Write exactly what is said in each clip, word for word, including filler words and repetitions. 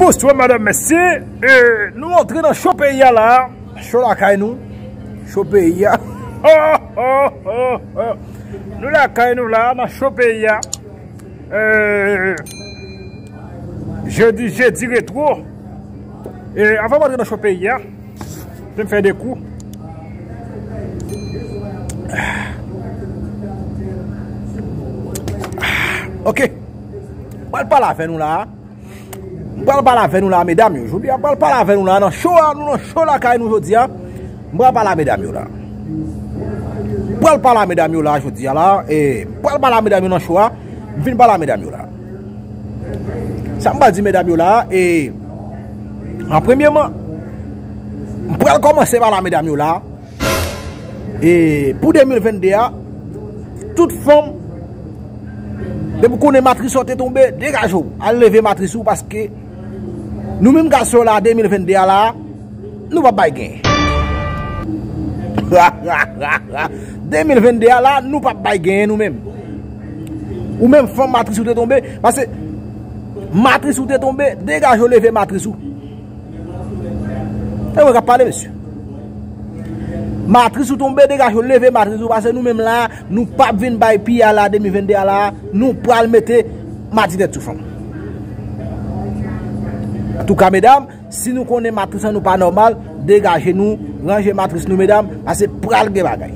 Bonswa, madanm, mesye. E, nou antre nan cho peyi a la. Cho lakay nou. Cho peyi a. Nou lakay nou la, nan cho peyi a. E, jodi, jedi retwo. E, anvan m antre nan cho peyi a, se m fè de kou. Ok. Mwen pral pale avè nou la. M pral pale avè nou la, medam yo. Jodi a, m pral pale avè nou la nan cho a, nou nan cho lakay nou jodi a. M pral pale a medam yo la. M pral pale a medam yo la jodi a la. E, m pral pale a medam yo nan cho a. M fin pale a medam yo la. Sa m pral di medam yo la, e, an premyèman, m pral kòmanse pale a medam yo la. E pou de mil venn de a, tout fanm, depi w konnen matris ou te tonbe, degaje w. Al leve matris ou, paske nou menm gason la, de mil venn de a la, nou p ap bay genyen. De mil venn de a la, nou p ap bay genyen nou menm. Ou menm fanm matris ou te tonbe, paske matris ou te tonbe, degaje w leve matris ou. E mwen k ap pale, mesye. Matris ou tonbe, degaje w leve matris ou, paske nou menm la, nou p ap vin bay piya la, de mil venn de a la, nou pral mete mati tèt sou fanm. Antouka, medam, si nou konnen matris an nou pa nòmal, degaje nou, ranje matris nou, medam, paske pral gen bagay.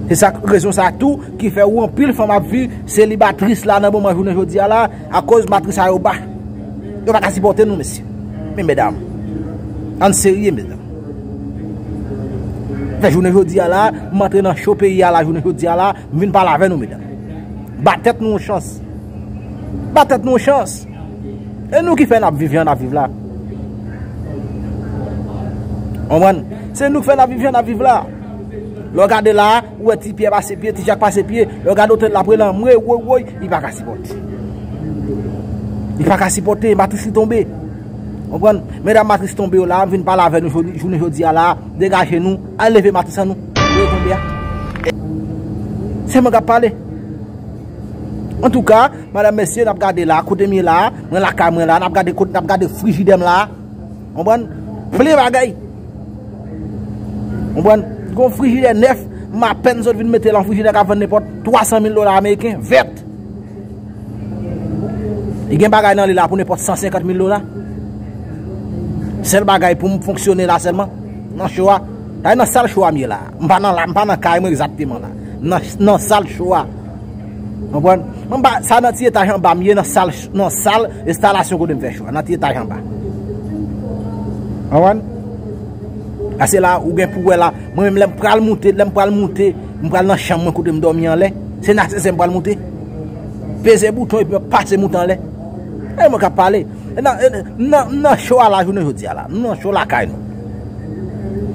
Se sa, rezon sa tou ki fè ou anpil fanm ap viv selibatris la nan moman jounen jodi a la, akoz matris sa yo ba. Yo pa ka sipòte nou, mesye. Men medam, ann serye, medam. Fè jounen jodi a la, m antre nan cho peyi a la, jounen jodi a la, m vin pale avè nou, medam. Ba tèt nou yon chans. Ba tèt nou yon chans. E nou ki fè n ap viv jan n ap viv la. Konprann? Se nou ki fè n ap viv jan n ap viv la. Lè w gade la, ou wè ti pyè pase pye, ti jak pase pye. Lè w gade otèl la, prè l anmwe, woy, woy, li pa ka sipòte. Li pa ka sipòte, matris li tonbe. Konprann? Medam matris tonbe yo la, m vin pale avè nou jodi, jounen jodi a la, degaje nou, al leve matris an nou. Leve tonbe a. Se mwen k ap pale. Antouka, madanm, mesye, n ap gade la, kote m ye la, mwen lakay mwen la, n ap gade kote, n ap gade frijidè m la. Konprann? Plen bagay. Konprann? Gon frijidè nèf, m apèn sot vin mete l, yon frijidè k ap vann nenpòt twa san mil dola ameriken, vèt. Li gen bagay nan li la pou nenpòt san senkant mil dola. Sèl bagay pou m fonksyone la sèlman, nan cho a. Sa nan sal cho a m ye la. M pa nan la, m pa nan kay mwen egzakteman la. Nan, nan sal cho a. Konprann? Mwen pa, sa nan ti etaj anba m ye, nan sal, nan sal enstalasyon kote m fè cho a, nan ti etaj anba. Konprann? Paske la, ou gen pou wè la. Mwen menm, lè m pral moute, lè m pral moute, m pral nan chanm mwen kote m dòmi anlè. Se nan asansè m pral moute. Peze bouton epi m ap pase moute anlè. E mwen k ap pale. E nan, e nan, nan cho a la, jounen jodi a la. Nou nan cho lakay nou.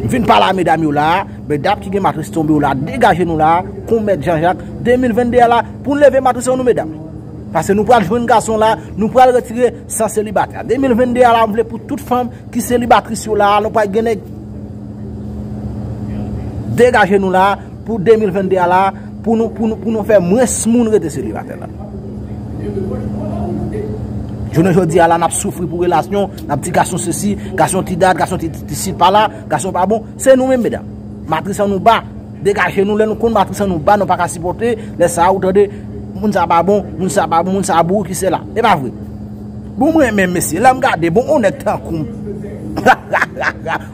M fin pale a medam yo la, medam ki gen matris tonbe yo la, degaje nou la, kon mèt Janjak, de mil venn de a la, pou n leve matris an nou, medam. Paske nou pral jwenn gason la, nou pral retire san selibatè. De mil venn de a la, m vle pou tout fanm ki selibatris yo la, nou pral gen nèg. Degaje nou la, pou de mil venn de a la, pou nou, pou nou, pou nou fè mwens moun rete selibatè la. Jounen jodi a la, n ap soufri pou relasyon, n ap di gason sesi, gason ti dat, gason ti, ti, ti sit pa la, gason pa bon. Se nou menm, medam. Matris an nou ba, degaje nou, lè nou konn matris an nou ba, nou pa ka sipòte, lè sa a, ou tande, moun sa pa bon, moun sa pa bon, moun sa bourik, se la. E pa vre. Bon, mwen menm, mesye, lè m gade, bon, on nèg tankou m.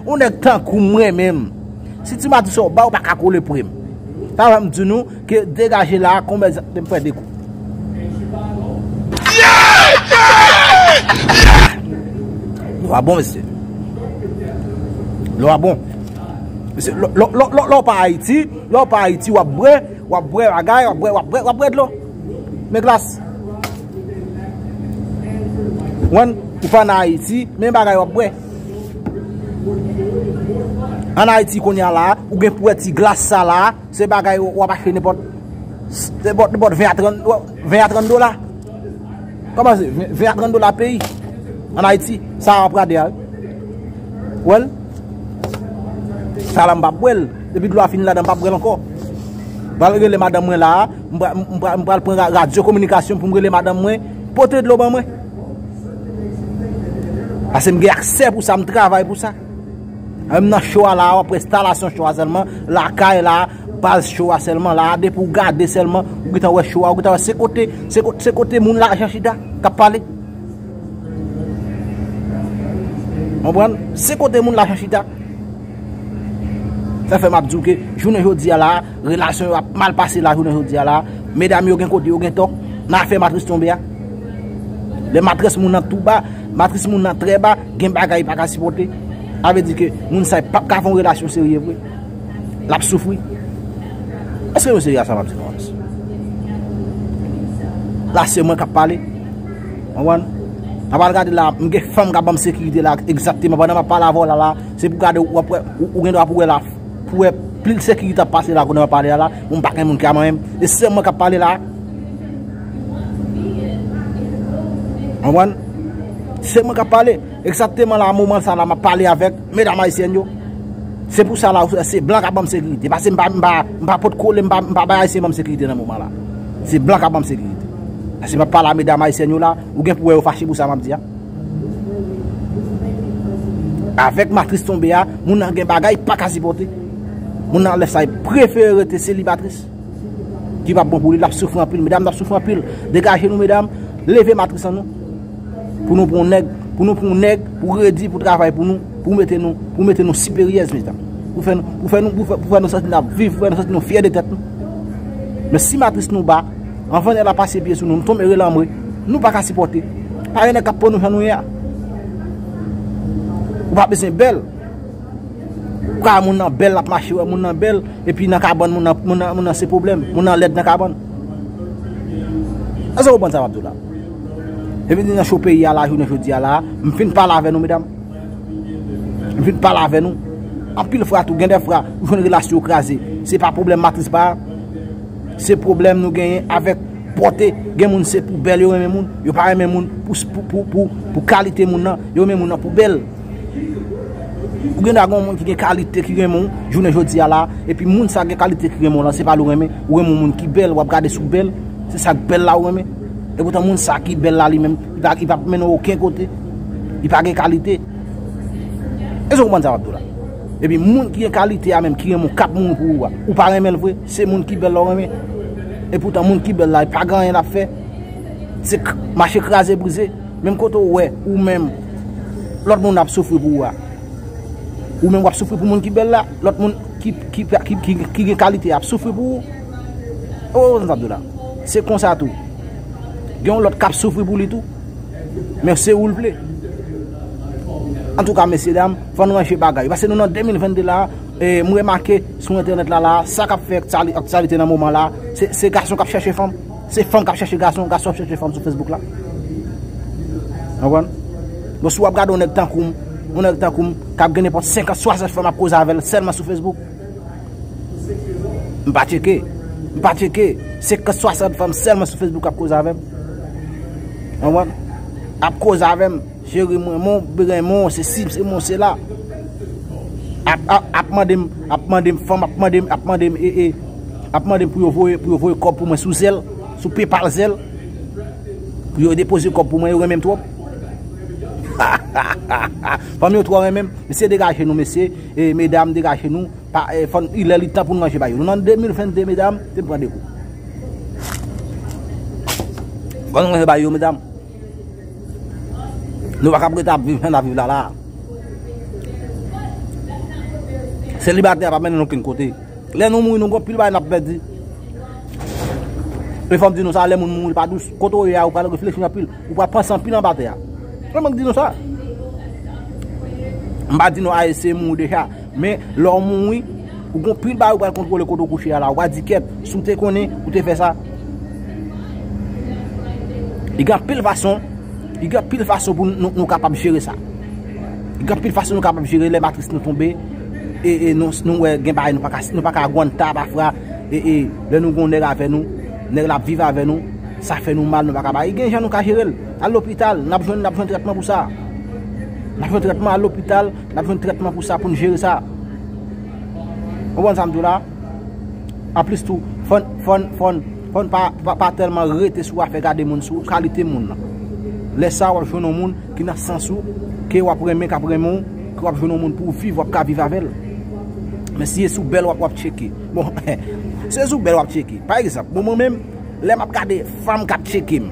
On nèg tankou m, mwen menm. Si ti matris ou ba, ou pa ka kole pre m. Sa fè m di nou ke degaje la, konbyen zam, m fè de kou. Lò a bon, mesye. Lò a bon. Mesye, lò, lò, lò, lò, lò w pa Ayiti, lò w pa Ayiti, w ap bwè, w ap bwè bagay, w ap bwè, w ap bwè, w ap bwè dlo. Men glas. Wan, ou pa nan Ayiti, men bagay w ap bwè. An Ayiti kounye a la, ou gen pou wè ti glas sa la, se bagay w ap achte nenpòt, nenpòt, nenpòt ven a trant, ven a trant dola. Kòman se? Ven, ven a trant dola peyi. An Ayiti, sa w ap gade a, wi. Wè l? Sa la m p ap bwè l. Depi dlo a fin ladan, m p ap bwè l ankò. M pral rele madanm mwen la a, m pral, m pral, m pral pran ra-, radyo kominikasyon pou m rele madanm mwen, pote dlo ban mwen. Paske m gen aksè pou sa, m travay pou sa. Menm nan show a la, w ap wè enstalasyon show a sèlman, lakay la, baz show a sèlman la, depi w gade sèlman, ou gentan wè show a, ou gentan wè se kote, se kote, se kote moun lajan chita k ap pale. Konprann? Se kote moun lajan chita. Sa fè m ap di w ke jounen jodi a la, relasyon yo ap mal pase la jounen jodi a la. Medam yo gen kote yo gen tò nan afè matris tonbe a. Lè matris moun nan tou ba, matris moun nan trè ba, gen bagay li pa ka sipòte. Sa vle di ke moun sa p ap ka fè yon relasyon serye vre. L ap soufri. Èske nou serye a sa m ap di nou an? La se mwen k ap pale. Konprann? N ap al gade la, m gen fanm k ap ban m sekirite la, egzakteman. Pandan m ap pale avè w la, la, se pou gade w ap wè, ou, ou gen dwa pou wè la, pou wè pil sekirite ap pase la, kote m ap pale a la, m pa gen moun ki a mwen menm. E se mwen k ap pale la. Konprann? Se mwen k ap pale. Egzakteman la, moman sa la, m ap pale avèk medam ayisyèn yo. Se pou sa la, se blan k ap ban m sekirite. Paske m pa, m pa, m pa pot kole, m pa, m pa bay ayisyen ban m sekirite nan moman la. Se blan k ap ban m sekirite. Paske m ap pale a medam ayisyèn yo la, ou gen pou wè yo fache pou sa m ap di a. Avèk matris tonbe a, moun nan gen bagay pa ka sipòte. Moun nan lè sa, li prefere rete selibatris. Ki p ap bon pou li, l ap soufri anpil. Medam, n ap soufri anpil. Degaje nou, medam. Leve matris an nou. Pou nou pran yon nèg, pou nou pran yon nèg, pou redi, pou travay pou nou, pou mete nou, pou mete nou siperyèz, medam. Pou fè nou, pou fè nou, pou fè, pou fè nou santi n ap viv, pou fè nou santi nou fyè de tèt nou. Men si matris nou ba, anvan nèg la pase pye sou nou, nou tonbe relanmwe, nou pa ka sipòte. Pa gen nèg k ap pran nou jan nou ye a. Ou pa bezwen bèl. Ou ka wè moun nan bèl, l ap mache, wè moun nan bèl, epi nan kabann, moun nan, moun nan, moun nan se pwoblèm, moun nan lèd nan kabann. Èske w konprann sa m ap di w la? Epi nan cho peyi a la, jounen jodi a la, m fin pale avè nou, medam. M fin pale avè nou. Anpil fwa tou, gen de fwa, ou jwenn relasyon yo kraze. Se pa pwoblèm matris pa a. Se pwoblèm nou genyen avèk pòte. Gen moun se pou bèl yo renmen moun. Yo pa renmen moun pou, pou, pou, pou, pou kalite moun nan. Yo renmen moun nan pou bèl. Ou gen dwa gen yon moun ki gen kalite ki renmen w, jounen jodi a la, epi moun sa gen kalite ki renmen w lan, se pa l ou renmen. Ou renmen yon moun ki bèl, w ap gade si w bèl, se sa k bèl la ou renmen. Epoutan moun sa ki bèl la li menm, li pa, li p ap mennen w okenn kote. Li pa gen kalite. Èske w konprann sa m ap di w la? Epi moun ki gen kalite a menm, ki renmen w, k ap mouri pou ou a, ou pa renmen l vre, se moun ki bèl la w renmen. Epoutan moun ki bèl la, li pa gen anyen l ap fè. Se k-, mache kraze brize. Menm kote w wè, ou menm, lòt moun ap soufri pou ou a. Ou menm w ap soufri pou moun ki bèl la, lòt moun ki, ki, ki, ki, ki gen kalite ap soufri pou ou. Ou konprann sa m ap di w la? Se konsa tou. Gen yon lòt k ap soufri pou li tou. Men se ou l vle. Antouka, mesye dam, fò n ranje bagay. Paske nou nan de mil venn de la, e, m remake sou entènèt la, la, sa k ap fè aktyali-, aktyalite nan moman la, se, se gason k ap chèche fanm. Se fanm k ap chèche gason, gason ap chèche fanm sou Facebook la. Konprann? Bon, si w ap gade yon nèg tankou m, yon nèg tankou m, k ap gen nenpòt senkant, swasant fanm ap koze avè l sèlman sou Facebook. M pa tcheke. M pa tcheke. Senkant, swasant fanm sèlman sou Facebook ap koze avè m. Konprann? Ap koze avè m. Cheri, m renmen w, m renmen w, se si, se mwen, se la. Ap, ap, ap mande m, ap mande m fanm, ap mande m, ap mande m, e, e, ap mande m pou yo voye, pou yo voye kòb pou mwen sou Zelle, sou PayPal Zelle. Pou yo depoze kòb pou mwen, yo renmen m twòp. Fanm yo twò renmen m. Mesye, degaje nou, mesye. E, medam, degaje nou. Pa, e, fò n, lè li tan pou n ranje bagay yo. Nou nan de mil venn de, medam, se pran de kou. Fò n ranje bagay yo, medam. Nou pa kab rete ap viv jan n ap viv la, la. Selibatè a pa mennen n okenn kote. Lè nou mouri, nou gon pil bagay n ap pèdi. E fò m di nou sa, lè moun mouri pa dous. Kote w ye a, ou pral reflechi anpil. Ou pral panse anpil anba tè a. Mwen, mwen di nou sa. M pa di nou a eseye mouri deja. Men, lè w mouri, ou gon pil bagay ou pral kontwole kote w kouche a la. Ou pral di kèt, si w te konnen, ou te fè sa. Li gen anpil fason, li gen anpil fason pou nou, nou kapab jere sa. Li gen anpil fason nou kapab jere lè matris nou tonbe. E, e nou, nou wè gen bagay nou pa ka, nou pa ka gwanta pafwa. E, e lè nou gon nèg avè nou, nèg la ap viv avè nou, sa fè nou mal, nou pa ka bay. Gen jan nou ka jere l. Al lopital, n ap jwenn, n ap jwenn trètman pou sa. N ap jwenn trètman, al lopital, n ap jwenn trètman pou sa, pou n jere sa. Ou konprann sa m di w la? Anplis tou, fò n, fò n, fò n, fò n pa, pa, pa tèlman rete sou afè gade moun, sou kalite moun nan. Lè sa, w ap jwenn yon moun ki nan sans ou, Ke w ap renmen, k ap renmen w, ke w ap jwenn yon moun pou w viv, w ap ka viv avè l. Men si e sou bèl w ap, w ap tcheke. Bon, si e sou bèl w ap tcheke. Pa egzanp, bon, mwen menm, lè m ap gade fanm k ap tcheke m,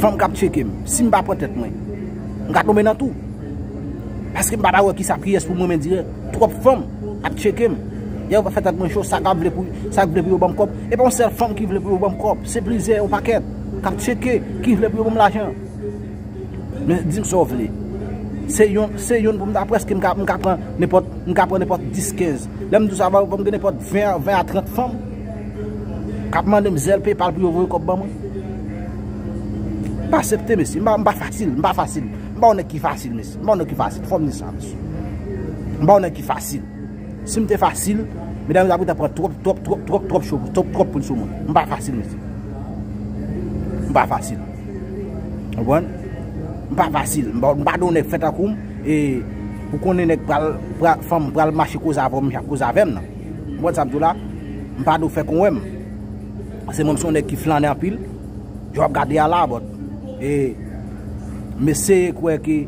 fanm k ap tcheke m, si m pa pran tèt mwen, m ka tonbe nan tou. Paske m pa ta wè kisa, kiyès pou mwen men dirèk. Twòp fanm ap tcheke m. Yè yo pa fè tèt mwen cho, sa k ap vle pou, sa k vle pou yo ban m kòb. E pa yon sèl fanm ki vle pou yo ban m kòb. Se plizyè, yon pakèt k ap tcheke, ki vle pou yo ban m lajan. Men di m sa w vle. Se yon, se yon pou m ta prèske m ka, m ka pran nenpòt, m ka pran nenpòt dis, kenz. Lè m di w sa, va, va m gen nenpòt ven, ven a trant fanm k ap mande m zèl PayPal pou yo voye kòb ban mwen. M pa aksepte, mesye. M pa, m pa fasil, m pa fasil. M pa yon nèg ki fasil, mesye. M pa yon nèg ki fasil. Fò m di sa, mesye. M pa yon nèg ki fasil. Si m te fasil, medam yo ta pran twòp, twòp, twòp, twòp, twòp cho, twòp, twòp poul sou mwen. M pa fasil, mesye. M pa fasil. Konprann? M pa fasil. M pa, m pa de yon nèg fè tankou m, e pou konnen nèg pral, pral, fanm pral mache koze avè w, menm jan ap koze avè m nan. Konprann sa m di w la? M pa de w fè kon wè m. Se mwen, m se yon nèg ki flannen anpil. Jan w ap gade a la, but, e, m eseye kwè ke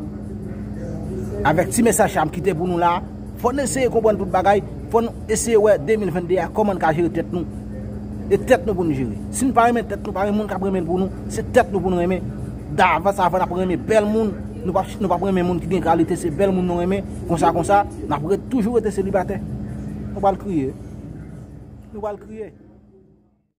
avèk ti mesaj sa m kite pou nou la, fò n eseye konprann tout bagay. Fò n eseye wè de mil vennde a kòman n ka jere tèt nou. E tèt nou pou n jere. Si n pa renmen tèt nou, pa gen moun k ap renmen l pou nou. Se tèt nou pou n renmen. Davans avan n ap renmen bèl moun, nou p ap, nou p ap renmen moun ki gen kalite, se bèl moun nou renmen. Konsa, konsa, n ap ret, toujou rete selibatè. Nou pral kriye. Nou pral kriye.